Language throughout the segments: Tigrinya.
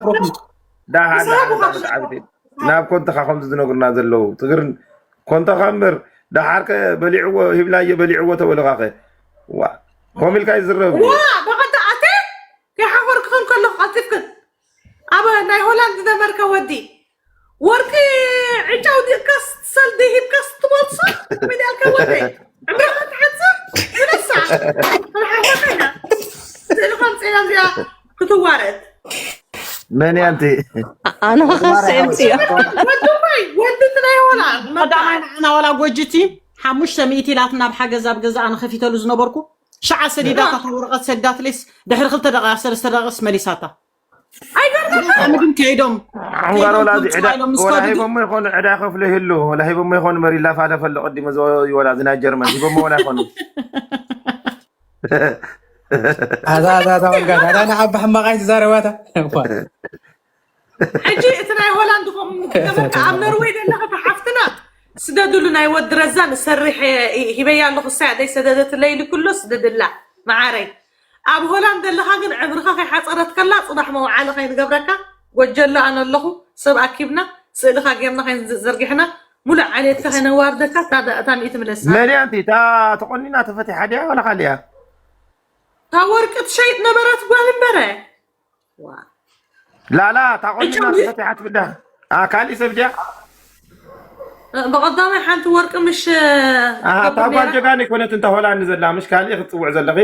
ዳሃ ዳሃ ዳሃ ዓብዲ ናብ ኮንተኻ ከምዚ ዝነግሩና ዘለዉ ትግርን ኮንተኻ እምበር ዳሓርከ በሊዕዎ ሂብናዮ በሊዕዎ ተበልኻኸ ዋ ኮሚልካ ይዝረብ ዋ በቐዳ ኣተ ከይሓፈርክኸን ከለኹ ቀልጢፍክን ኣብ ናይ ሆላንድ ዝነበርከ ወዲ ወርቂ ዕጫ ውዲቕካስ ሰልዲ ሂብካስ ትመልሶ ምን ያልከ ወደ ዕምርኻ ትሓጽር ትነሳ ተሓፈና ስእልኻ ምፅና እዚኣ ክትዋረድ መን ያንቲ ኣነ ከኸስዕምፅዮ ወዲ ማይ ወዲ ትናይ ሆላንድ ቀዳማይ ንዓና ዋላ ጎጅቲ ሓሙሽተ ሚእቲ ኢላት ናብ ሓገዝ ኣብ ገዛ ኣነ ከፊተሉ ዝነበርኩ ሸዓ ሰዲዳታ ወረቐት ሰዳትሌስ ድሕሪ ክልተ ደቂቃ ሰለስተ ደቂቃስ መሊሳታ ኣይገርመካ ኣምድን ከይዶም ኣንጋር ወላ ዕዳ ወላ ሂቦሞ ይኾኑ ዕዳ ይኸፍሉ ይህሉ ወላ ሂቦሞ ይኾኑ መሪላ ፋደ ፈሎ ቅዲመ ዝወላ እዚ ናይ ጀርመን ሂቦሞ ወላ ይኾኑ ኣዛ ኣዛ ኣዛ ወልጋዳ ኣዳ ንዓባ ሕማቕ ኣይትዛረባታ ሕጂ እቲ ናይ ሆላንድ ከምኡ ገበርካ ኣብ ኖርወይ ዘለኻ ተሓፍትና ስደድሉ ናይ ወዲ ረዛ ንሰርሕ ሂበያ ኣለኹ ሳያ ደይ ሰደደትለይ ኢሉ ኩሎ ስደድላ መዓረይ ኣብ ሆላንድ ዘለኻ ግን ዕምርኻ ከይሓፀረት ከላ ፅባሕ መውዓሊ ከይንገብረካ ጎጀሎ ኣነ ኣለኹ ሰብ ኣኪብና ስእልኻ ጌርና ከይዘርጊሕና ሙሉእ ዓሌትካ ከይነዋርደካ እታ ሚእቲ ምለሳ መን እያ እንቲ እታ ተቆኒና ተፈቲሓ ድያ ዋላ ካሊያ እታ ወርቂ ትሸይጥ ነበረት ጓል እምበረ ላላ እታ ቆኒና ተፈቲሓ ትብዳ ካልእ ሰብ ድያ ብቐዳማይ ሓንቲ ወርቂ ምሽ እታ ጓል ጀጋን ይኮነት እንተ ሆላንድ ዘላ ምሽ ካልእ ክትፅውዕ ዘለኺ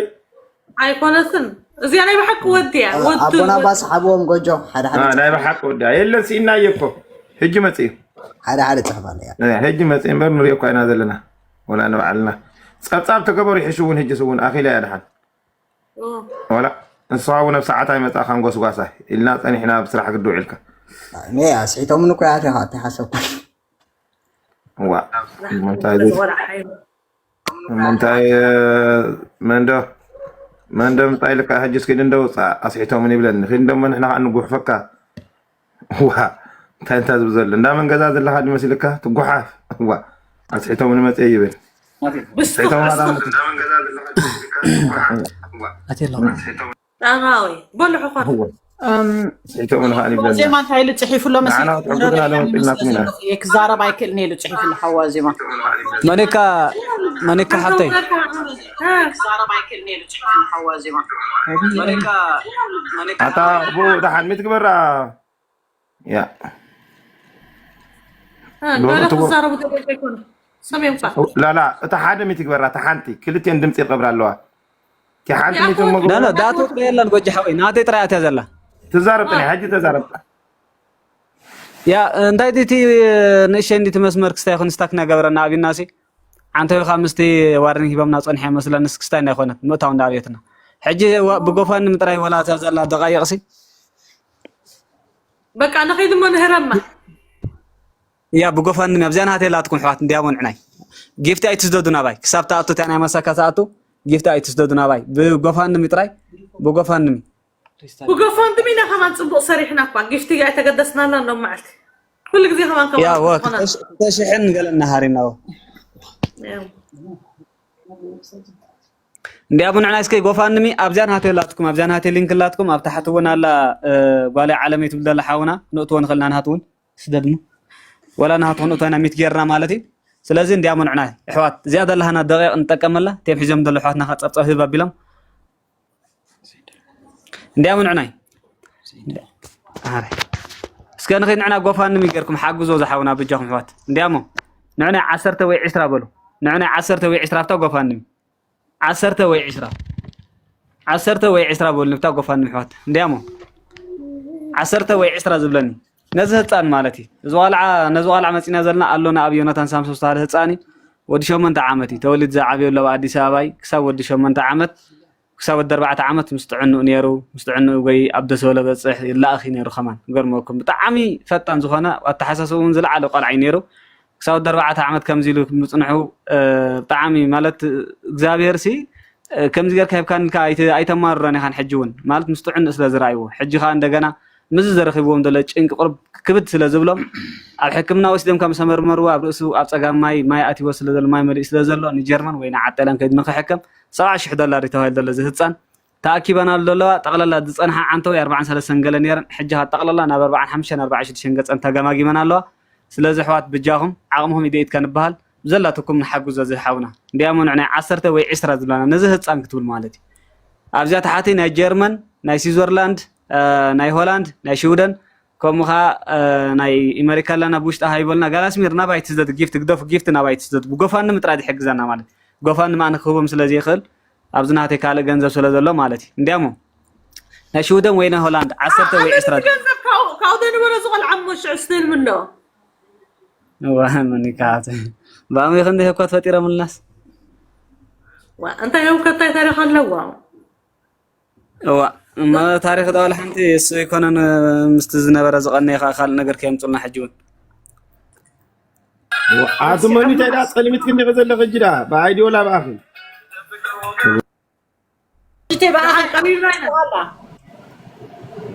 ኣይኮነትን እዚኣ ናይ ብሓቂ ወዲ እያ ኣቦና ባስ ሓብዎም ጎጆ ሓደ ሓደ ናይ ብሓቂ ወዲ እያ የለን ስኢናዮ እኮ ሕጂ መፅእ ሓደ ሓደ ፅሕፍ ኣለ ሕጂ መፅእ እምበር ንሪኦ እኳ ኢና ዘለና ወላ ንባዕልና ፀብፃብ ተገበሩ ይሕሽ እውን ሕጅስ እውን ኣኺላ እያ ድሓን ወላ ንስኻ እውን ኣብ ሰዓት ኣይመፃእኻን ጎስጓሳ ኢልና ፀኒሕና ኣብ ስራሕ ግዲ ውዒልካ ኣስሒቶምን እኮ እያ ተሓሰብኩ ዋ እንታይ መንዶ መንዶ ምፃ ኢልካ ሕጂ እስኪ ድንዶ ውፃእ ኣስሒቶምን ይብለኒ ኪድ እንደሞ ንሕና ከዓ ንጉሕፈካ ዋ እንታይ እንታ ዝብል ዘሎ እንዳ መን ገዛ ዘለካ ድመሲልካ ትጓሓፍ ዋ ኣስሒቶምን መፅአ ይብል ብስቶም ኣትየለኹም ጠራዊ በሉ ሕኾር ስሒቶም ንኸኣል ይብለና ዜማ እንታይ ኢሉ ፅሒፉ ኣሎ ንዓና ክትሕጉዝና ዶ መፂእናኩም ኢና ክዛረብ ኣይክእልን ኢሉ ፅሒፉ ኣሎ ሓዋ ዜማ መኒካ መኒካ ሓብተይ ኣታ ብኡ ደሓን ሚት ግበራ ያ ገለ ክዛረቡ ገለ ዘይኮነ ሰሜንኳ ላላ እታ ሓደ ሚት ግበራ እታ ሓንቲ ክልቲአን ድምፂ ይቀብራ ኣለዋ እቲ ሓንቲ ሚት እሞ ዳቶ የለን ጎጃ ሓወይ ናተይ ጥራይ ኣትያ ዘላ ትዛረብ ጥራይ ሕጂ ተዛረብ ያ እንታይ እቲ ንእሸ እንዲቲ መስመር ክስታይ ይኹን ስታክ ናገበረና ኣብናሲ ዓንተ ኢልካ ምስቲ ዋርኒንግ ሂቦምና ጸኒሐ መስለኒ ስክስታይ እንዳይኮነት ምእታው እንዳኣብየትና ሕጂ ብጎፋንድሚ ጥራይ ወላ እታ ዘላ ደቃይቕሲ በቃ ንኸይድ እሞ ንህረማ ያ ብጎፋንድሚ ኣብዚኣ ናተ የላትኩም ኣሕዋት እንዲያሞ ንዕናይ ጊፍቲ ኣይትስደዱ ናባይ ክሳብ ትኣቱ እቲኣ ናይ መሳካ ትኣቱ ጊፍቲ ኣይትስደዱ ናባይ ብጎፋንድሚ ጥራይ ብጎፋንድሚ ብጎፋንድሚ ኢና ከማን ፅቡቅ ሰሪሕና እኳ ጊፍቲ ኣይተገደስናላ ሎም መዓልቲ ኩሉ ግዜ ከማን ያ ወ ከማን ክልተ ሽሕን ገለና ሃሪና ወ እንዲያ ቡን ዕናይ እስከ ጎፋንድሚ ኣብዚኣ ናሃተ ላትኩም ኣብዚኣ ናሃተ ሊንክ ላትኩም ኣብ ታሕቲ እውን ኣላ ጓል ዓለመይ ትብል ዘላ ሓውና ንእትዎ ንኽእል ናናሃት እውን ስደድሙ ወላ ናሃት ክንእቶ ኢና ሚት ጌርና ማለት እዩ ስለዚ እንዲያ ቡን ዕናይ ኣሕዋት እዚኣ ዘለሃና ደቂቕ ንጠቀመላ ቴም ሒዞም ዘሎ ኣሕዋትና ጸብጸብ ህብ ኣቢሎም እንዲያ ቡን ዕናይ እስከ ንኸይድ ንዕና ጎፋንድሚ ጌርኩም ሓግዞ ዝሓውና ብጃኹም ኣሕዋት እንዲያሞ ንዕናይ ዓሰርተ ወይ ዕስራ በሉ ንዕናይ ዓሰርተ ወይ ዕስራ ኣብታ ጎፋንድሚ ዓሰርተ ወይ ዕስራ ዓሰርተ ወይ ዕስራ በሉ ንብታ ጎፋንድሚ ኣሕዋት እንዲያሞ ዓሰርተ ወይ ዕስራ ዝብለኒ ነዚ ህፃን ማለት እዩ እዚ ቆልዓ ነዚ ቆልዓ መፂና ዘለና ኣሎና ኣብ ዮናታን ሳምሶ ዝተባሃለ ህፃን እዩ ወዲ ሸሞንተ ዓመት እዩ ተወሊድ ዝዓብየሉ ኣብ ኣዲስ ኣበባ እዩ ክሳብ ወዲ ሸሞንተ ዓመት ክሳብ ወዲ ኣርባዕተ ዓመት ምስ ጥዕንኡ ነይሩ ምስ ጥዕንኡ ጎይ ኣብ ደስ በሎ በፅሕ ይላእኽ እዩ ነይሩ ከማን ገርመኩም ብጣዕሚ ፈጣን ዝኾነ ኣተሓሳስቡ እውን ዝለዓለ ቆልዓ እዩ ነይሩ ክሳብ ወዲ ኣርባዕተ ዓመት ከምዚ ኢሉ ምፅንሑ ብጣዕሚ ማለት እግዚኣብሔር ሲ ከምዚ ጌርካ ሂብካኒ ኢልካ ኣይተ- ኣይተማርሮን ኢኻን ሕጂ እውን ማለት ምስ ጥዕንኡ ስለ ዝረኣይዎ ሕጂ ከዓ እንደገና ምስዚ ዘረኺብዎም ዘሎ ጭንቂ ቁርብ ክብድ ስለ ዝብሎም ኣብ ሕክምና ወሲዶም ከም ዝተመርመርዎ ኣብ ርእሱ ኣብ ፀጋም ማይ ማይ ኣትይዎ ስለ ዘሎ ማይ መሊኡ ስለ ዘሎ ንጀርመን ወይ ንዓጠለም ከይዱ ንክሕከም ሰብዓ ሽሕ ዶላር እዩ ተባሂሉ ዘሎ እዚ ህፃን ተኣኪበናሉ ዘለዋ ጠቕላላ ዝጸንሓ ዓንተው ኣርባዓን ሰለስተን ገለ ነይረን፣ ሕጂ ኸኣ ጠቕላላ ናብ ኣርባዓን ሓሙሽተን ኣርባዓን ሽዱሽተን ገጸን ተገማጊመን ኣለዋ። ስለዚ ኣሕዋት ብጃኹም ዓቕምኹም ኢደ ኢድካ ንበሃል፣ ብዘላትኩም ንሓግዞ እዚ ሓውና። እንዲያሞ ንዕናይ ዓሰርተ ወይ ዕስራ ዝብላና ነዚ ህጻን ክትብል ማለት እዩ። ኣብዚኣ ታሕቲ ናይ ጀርመን፣ ናይ ስዊዘርላንድ፣ እ፣ ናይ ሆላንድ፣ ናይ ሽውደን፣ ከምኡ ኸዓ፣ እ፣ ናይ ኣሜሪካ ኣለና ብውሽጢ ሃይበልና፣ ጋል ኣስሚር ናባይ ትስደድ፣ ጊፍት ግደፉ፣ ጊፍት ናባይ ትስደድ፣ ብጎፋንድሚ ጥራይ ይሕግዘና ማለት እዩ። ጎፋንድሚ ኣነ ክህቦም ስለ ዘይኽእል፣ ኣብዚ ናተይ ካልእ ገንዘብ ስለ ዘሎ ማለት እዩ። እንዲያሞ ናይ ሽውደን ወይ ናይ ሆላንድ ዓሰርተ ወይ ዕስራ ገንዘብ ካብኡ ካብኡ ደንበሮ ዝቖልዓ እሞ ሽዑ ስትህልሚ ኣሎ። እዋ፣ መን ይከሓት? ብኣመይ ክንደይ ህኳት ፈጢሮምልናስ? ዋ፣ እንታይ ህውከት እንታይ ታሪኽ ኣለዎ? እዋ፣ እሞ ታሪኽ ዶ ዋላ ሓንቲ እሱ ኣይኮነን፣ ምስቲ ዝነበረ ዝቐነየ ኸዓ ካልእ ነገር ከየምጹልና ሕጂ እውን። ኣቲ መን እንታይ ደኣ ጸልሚት ክንደይ ዘለኺ ሕጂ ደኣ? ብኣይዲ ወላ ብኣኺ? ጅቴ በኣኻ ቀሪብና ኢና። ዋላ።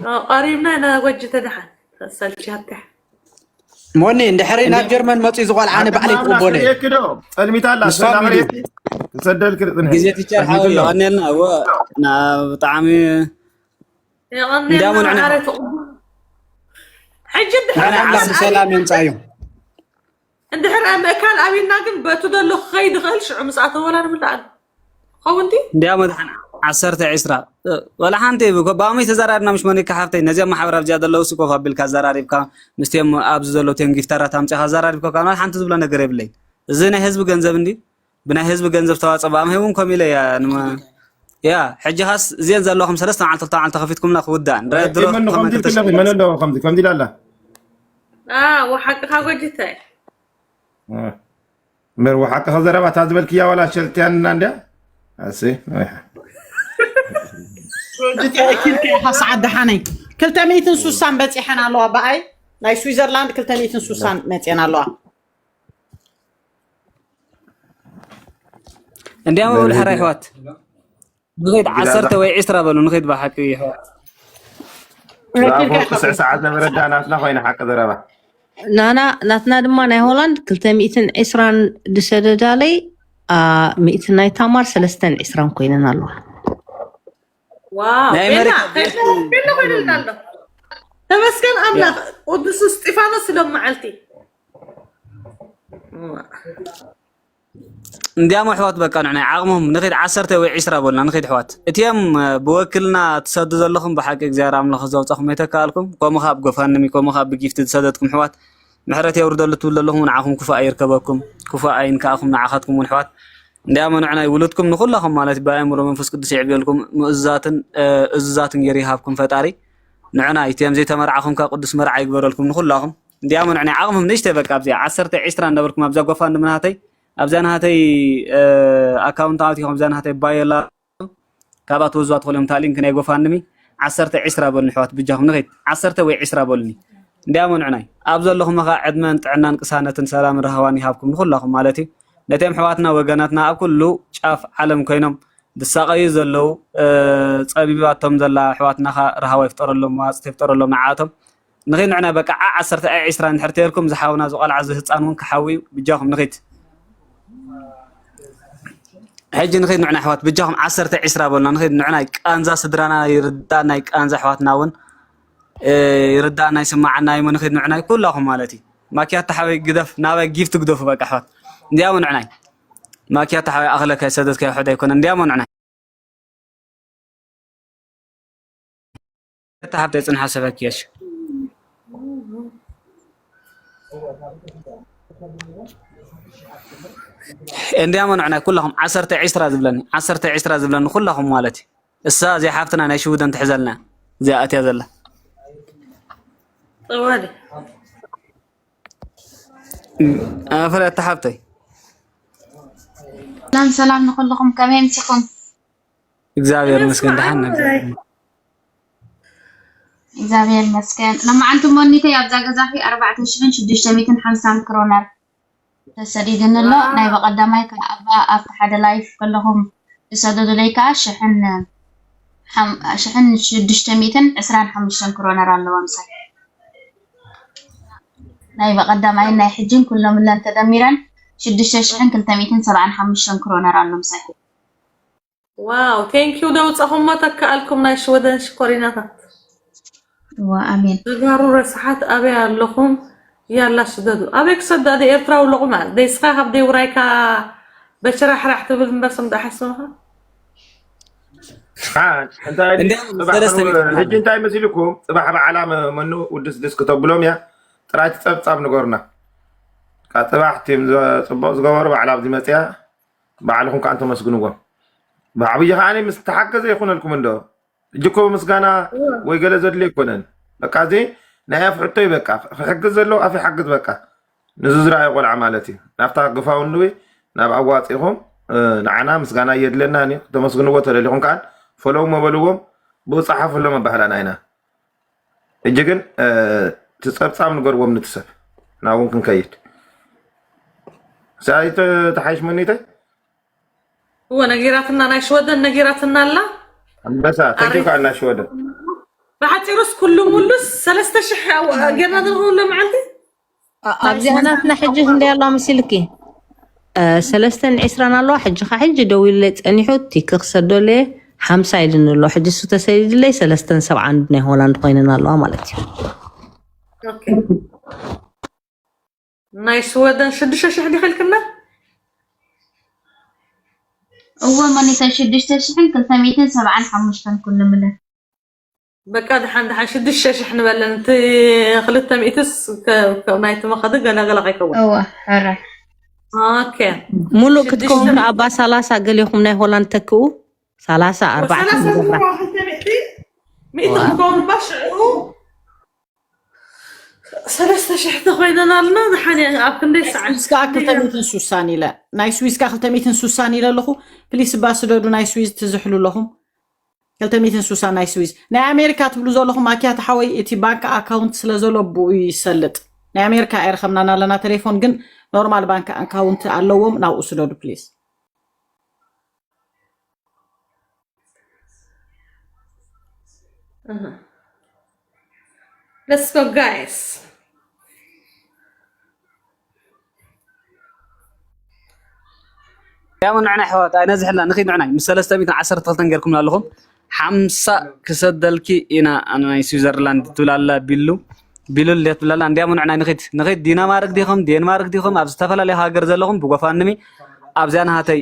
ኦ፣ ቀሪብና ኢና፣ ጎጅ ተደሓን። ተሰልቻተ። ሞኒ፣ እንድሕሪ ናብ ጀርመን መጺኡ ዝቖልዓ ኣነ ባዕለይ ኣማና ክቕበሎ እየ። ክርእየኪ ዶ? ጸልሚት ኣላ፣ ንሶም ሰላም ኢሉ። ርእየኪ? ክሰደልኪ ርጽንሒ። ግዜ ቲቸር ሓወይ፣ የቐንየልና። እወ፣ ና-፣ ብጣዕሚ የቐንየልና፣ እንዲያሞ ንዕና መሓረ ትቕቡ-፣ ሕጂ እንድሕሪ ንዕና ኣምላኽ ኣሰር ብሰላም የምጻዮ። እንድሕር ኣብ ምእካል ኣብና ግን በቱ ዘሎ ክኸይድ ይኽእል፣ ሽዑ ምስ ኣተወ ወላ ንምልኣሉ። ኸውን ድዩ? እንዲያ መድሓን ዓሰርተ ዕስራ፣ እ፣ ወላ ሓንቲ ብኮ-፣ ብኣመይ ተዘራሪብና፣ ምሽ ሞኒካ ሓፍተይ፣ ነዚኦም ማሕበር ኣብዚኣ ዘለዉ ሲ ኮፍ ኣቢልካ ኣዘራሪብካ፣ ምስቲኦም ኣብዚ ዘለዉ ቲኦም ጊፍታራት ኣምጺኻ ኣዘራሪብካ፣ ወላ ሓንቲ ዝብሎ ነገር የብለይ። እዚ ናይ ህዝቢ ገንዘብ እንዲ፣ ብናይ ህዝቢ ገንዘብ ዝተዋጸ ብኣመይ እውን ከም ኢለ እያ፣ ንመ-፣ ያ፣ ሕጂ ኻስ እዚአን ዘለኹም ሰለስተ መዓልቲ፣ ክልተ መዓልቲ ከፊትኩምና ክውዳእ። እንደ ድሮ ይመኑ ከም ከምዚ ክልተ ትብለኺ፣ መን ኣለዎ ከምዚ፣ ከምዚ ኢላ ኣላ? አ፣ ወሓቅኻ ጎጅተ። እ። እምበር ወሓቂ ከዘረባ እታ ዝበልክያ ዋላ ሸልትያንና እንድያ? ኣሲ፣ ጅቲ ኣኪልካ ኢኻ ሰዓት ደሓነይ። ክልተ ሚእትን ሱሳን በጺሐን ኣለዋ ብኣይ። ናይ ስዊዘርላንድ ክልተ ሚእትን ሱሳን መጺአን ኣለዋ። እንዲያም በሉ ሕራይ ኣሕዋት። ንኸይድ ዓሰርተ ወይ ዕስራ በሉ፣ ንኸይድ ብሓቂ ይሕዋት። ዝኣፎ ክስዕ ሰዓት ነበረ፣ ዳ ናትና ኮይነ ሓቂ ዘረባ። ናና፣ ናትና ድማ ናይ ሆላንድ ክልተ ሚእትን ዕስራን ዝሰደዳለይ፣ አ፣ ሚእትን ናይ ታማር ሰለስተን ዕስራን ኮይነን ኣለዋ። ዋው፣ ናይ ቤላ፣ ኣሜሪካ ከይድና፣ ቤላ ኮይነልና ኣሎ። ተመስገን ኣምላኽ፣ ቅዱስ እስጢፋኖስ ስሎም መዓልቲ። እንዲያም ኣሕዋት በቃ ንሕና ዓቕሞም ንኺድ ዓሰርተ ወይ ዕስራ በልና ንኺድ ኣሕዋት። እቲኦም፣ እ፣ ብወክልና ትሰዱ ዘለኹም ብሓቂ እግዚኣብሔር ኣምላኽ ዘውጻኹም የተካኣልኩም። ከምኡ ኸኣ ብጎፋንድሚ፣ ከምኡ ኸኣ ብጊፍቲ ዝሰደድኩም ኣሕዋት ምሕረት የውርደሉ ትብሉ ዘለኹም ንዓኹም ክፉእ ኣይርከበኩም። ክፉእ ኣይንካእኹም ንዓኻትኩም እውን ኣሕዋት። እንዲያም ንዕናይ ውሉድኩም ንኹላኹም ማለት ብኣእምሮ መንፈስ ቅዱስ የዕብየልኩም። ምእዙዛትን፣ እ፣ እዙዛትን ገይሩ ይሃብኩም ፈጣሪ። ንዕናይ እቲኦም ዘይተመርዓኹም ከኣ ቅዱስ መርዓ ይግበረልኩም ንኹላኹም። እንዲያም ንዕናይ ዓቕሞም ንእሽተይ በቃ ኣብዚኣ ዓሰርተ ዕስራ እንዳበልኩም ኣብዛ ጎፋንድሚ ናተይ ኣብዛ ናተይ፣ እ፣ ኣካውንት ኣቲኹም ኣብዛ ናተይ ባዮ ኣላ። ካብኣ ትወዝዋ ትኽእሉ እዮም። እታ ሊንክ ናይ ጎፋንድሚ ዓሰርተ ዕስራ በሉኒ ኣሕዋት፣ ብጃኹም ንኸይድ ዓሰርተ ወይ ዕስራ በሉኒ። እንዲያሞ ንዕናይ ኣብ ዘለኹም ኸዓ ዕድመን ጥዕናን ቅሳነትን ሰላምን ራህዋን ይሃብኩም ንኹላኹም ማለት እዩ። ነቶም ኣሕዋትና ወገናትና ኣብ ኩሉ ጫፍ ዓለም ኮይኖም ዝሳቐዩ ዘለዉ፣ እ፣ ጸቢባቶም ዘላ ኣሕዋትና ኸዓ ራህዋ ይፍጠረሎም፣ መዋጽእቲ ይፍጠረሎም ንዓኣቶም። ንኺድ ንዕና በቃ ዓ-፣ ዓሰርተ ኣይ ዕስራ እንድሕር ተይርኩም ዝሓውና ዝቖልዓ ዝህፃን እውን ክሓዊ እዩ። ብጃኹም ንኺድ። ሕጂ ንኺድ ንዕና ኣሕዋት ብጃኹም ዓሰርተ ዕስራ በሉና ንኺድ ንዕና ቃንዛ ስድራና ይርዳእ ናይ ቃንዛ ኣሕዋትና እውን፣ እ፣ ይርዳእ ናይ ስማዓና እዩ። ንኺድ ንዕና ኩላኹም ማለት እዩ። ማኪያታ ሓወይ ግደፍ ናባይ ጊፍት ግደፉ በቃ ኣሕዋት። እንዲያሞ ንዕናይ ማኪያታ ሓወይ ኣኽለካ ሰደትካ ይሕድ ኣይኮነ እንዲያሞ ንዕናይ። እታ ሃብተ ጽንሓ ሰበክ የሽ። እንዲያሞ ንዕና ኩላኹም ዓሰርተ ዕስራ ዝብለኒ፣ ዓሰርተ ዕስራ ዝብለኒ ኩላኹም ማለት እዩ። እሳ እዚኣ ሓፍትና ናይ ሽውደን ትሕዘልና፣ እዚኣ ኣትያ ዘላ። ጥዋል። ኣፍረ እታ ሓብተይ። ሰላም ሰላም ንኹልኹም፣ ከመይ ኣምሲኹም? እግዚኣብሔር ይመስገን፣ ደሓን ነን። እግዚኣብሔር ይመስገን። ሎማዓንቲ ሞኒተይ ኣብዛ ገዛኺ ኣርባዕተ ሽሕን ሽዱሽተ ሚእትን ሓምሳን ክሮነር ተሰዲድኒ ኣሎ። ዋው። ናይ በቐዳማይ ከኣ ኣብ፣ ኣብቲ ሓደ ላይፍ ከለኹም ዝሰደዱለይ ከኣ ሽሕን ሓም-፣ ሽሕን ሽዱሽተ ሚእትን ዕስራን ሓሙሽተን ክሮነር ኣለዋ ምሳይ። ናይ በቐዳማይን ናይ ሕጅን ኩሎምለን ተደሚረን ሽዱሽተ ሽሕን ክልተ ሚእትን ሰብዓን ሓሙሽተን ክሮነር ኣሎ ምሳይ። ዋው፣ ቴንኪዩ። ደውፀኹሞ ተከኣልኩም ናይ ሽወደን ሽኮሪናታት። ዋ ኣሜን። ተጋሩ ረስሓት ኣበይ ኣለኹም? ያላ ስደዱ። ኣበይ ክሰዳ? ደ ኤርትራ ኣለኹም ማለት ደይ ስኻ ካብ ደይ ውራይካ በችራሕራሕ ትብል እምበር ስም ዳሓስምኻ ሓ- እንታይ ድዩ? እንዲያውም ጽባሕ ሰለስተ ከንው- ሚእቲ ሕጂ እንታይ መሲልኩም? ጽባሕ በዓላ መ- መኑ ውድስ ድስ ክተብሎም እያ። ጥራይ ትጸብጻብ ንገሩና። ካብ ጽባሕ ቲም ዘ- ጽቡቕ ዝገበሩ ባዕላ ኣብዚ መጽያ ባዕልኹም ከኣ ተመስግንዎም። ብዓብዪ ከኣ ምስ ተሓገዘ ይኹነልኩም እንዶ ሕጂ እኮ ምስጋና ወይ ገለ ዘድልዮ ኣይኮነን። በቃ እዚ ናይ ኣፍ ሕቶ እዩ። በቃ ክሕግዝ ዘለዎ ኣፍ ይሓግዝ። በቃ ንዚ ዝረኣየ ቆልዓ ማለት እዩ። ናብታ ግፋውን ንዊ ናብ ኣዋፂኹም ንዓና ምስጋና የድለና ኒ ተመስግንዎ ተደሊኹም ከዓን ፈለው መበልዎም ብኡ ፀሓፍሎም ኣባህላና ኢና። እጂ ግን ትፀብፃብ ንገርዎም ንትሰብ ናውን ክንከይድ ሳይት ተሓይሽ መኒተይ እወ ነጊራትና ናይ ሽወደን ነጊራትና ኣላ ኣንበሳ ተንኪ ከዓ እናሸወደ ብሓፂሩስ ኩሉ ሙሉስ ሰለስተ ሽሕ ጌርና ዘለኹ ሎ መዓልቲ ኣብዚኣ ናትና ሕጂ ክንደይ ኣለዋ መሲልኪ? ሰለስተን ዕስራን ኣለዋ። ሕጂ ካ ሕጂ ደው ኢለ ፀኒሑ እቲ ክክሰደለ ሓምሳ ኢልን ኣሎ። ሕጂ እሱ ተሰዲድለይ ሰለስተን ሰብዓን ናይ ሆላንድ ኮይነን ኣለዋ ማለት እዩ። ናይ ሽወደን ሽዱሽተ ሽሕ ዲኸልክና እወ መኒታ ሽዱሽተ ሽሕን ክልተ ሚእትን ሰብዓን ሓሙሽተን ኩሉ ምለ በቃ ድሓን ድሓን ሽዱሽተ ሽሕ ንበለን እቲ ክልተ ሚእትስ ናይቲ መኸዲ ገለገለ ከይከውን እወ ሕራይ ኦኬ ሙሉእ ክትከውን ከኣ ኣባ ሰላሳ ገሊኹም ናይ ሆላንድ ተክኡ ሰላሳ ኣርባዕተ ንገብራ ሚእቲ ክከውን ባ ሽዑ ሰለስተ ሽሕ ተኮይነና ኣለና። ድሓን ኣብ ክንደይ ሰዓት ስዊዝ ከዓ ክልተ ሚእትን ሱሳን ኢለ ናይ ስዊዝ ከዓ ክልተ ሚእትን ሱሳን ኢለ ኣለኹ። ፕሊስ እባ ስደዱ ናይ ስዊዝ ትዝሕሉ ኣለኹም። ክልተ ሚእትን ሱሳን ናይ ስዊዝ ናይ ኣሜሪካ ትብሉ ዘለኹም ኣኪያት ሓወይ እቲ ባንክ ኣካውንት ስለ ዘሎ ብኡ ይሰልጥ። ናይ ኣሜሪካ ኣይረኸብናን ኣለና ቴሌፎን ግን ኖርማል ባንክ ኣካውንት ኣለዎም ናብኡ ስደዱ ፕሊስ። Let's go guys. ያሙ ንዕና ኣሕዋት ኣይነዝሕላ ንኺድ ንዕናይ ምስ ሰለስተ ሚእትን ዓሰርተ ክልተን ጌርኩምና ኣለኹም ሓምሳ ክሰደልኪ ኢና ኣነ ናይ ስዊዘርላንድ ትብላላ ቢሉ ቢሉ ልደት ትብላላ እንዲያሙ ንዕናይ ንኺድ ንኺድ ዲናማርክ ዲኹም ዴንማርክ ዲኹም ኣብ ዝተፈላለዩ ሃገር ዘለኹም ብጎፋንድሚ ኣብዚኣ ናሃተይ